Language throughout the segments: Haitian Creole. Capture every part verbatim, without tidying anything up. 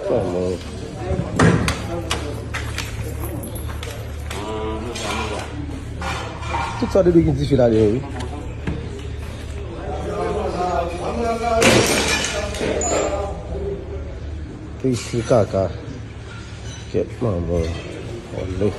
Kòman? Tout sa depi gen dife ladan yo, wi. Peyi kaka. Kèt manman. Olè.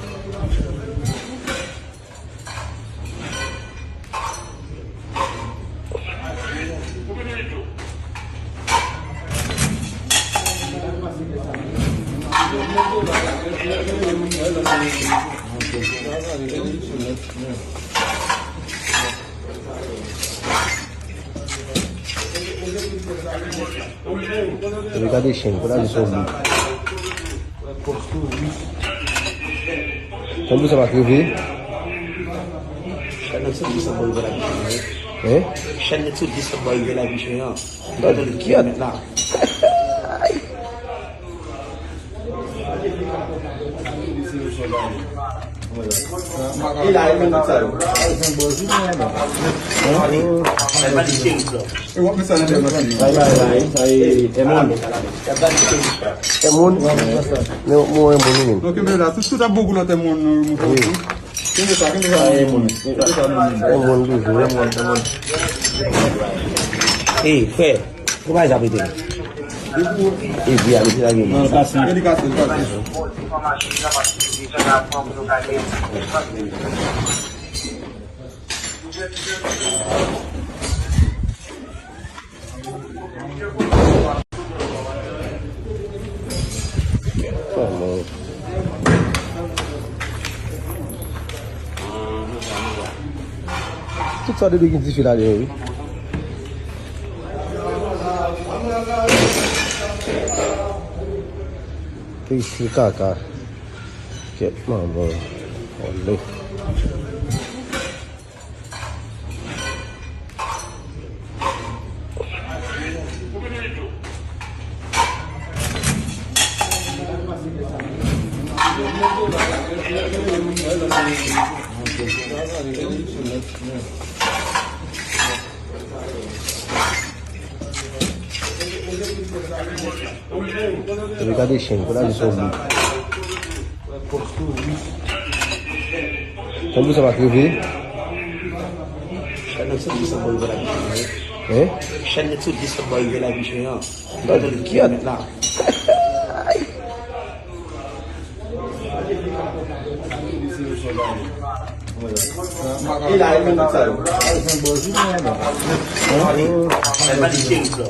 Epi gade chen, pou la di sou li. Tanbou sa pa k rive. Chèn nan sou dis ap rive la ki chen an. Hein? Chèn nan sou dis ap rive la ki chen an. Gad, gad. E la, e menm tout sa yo. E w ap met sa nan tèt machine nan. Sa e, sa e, sa e, e moun. E moun? Men, mwen, e moun, wi, men. Ok, men la, tout, tout ap bon pou lòt e moun, nou, nou, nou. Kenbe sa, kenbe sa, e moun. Kenbe sa, e moun. E moun, toujou, e moun, e moun. Ey, frè, pou bagay sa pete. E vi a, li te lage. Non, l kase. Li kase, li kase. Tout sa depi gen dife ladan yo, wi. Peyi kaka. Kèt manman. Olè. Epi gade chen, pou la di sou li. Tanbou sa pa k rive. Chèn nan sou dis ap rive la ki chen an. Hein? Chèn nan sou dis ap rive la ki chen an. Gad, gad. E la, e menm tout sa yo. Hein?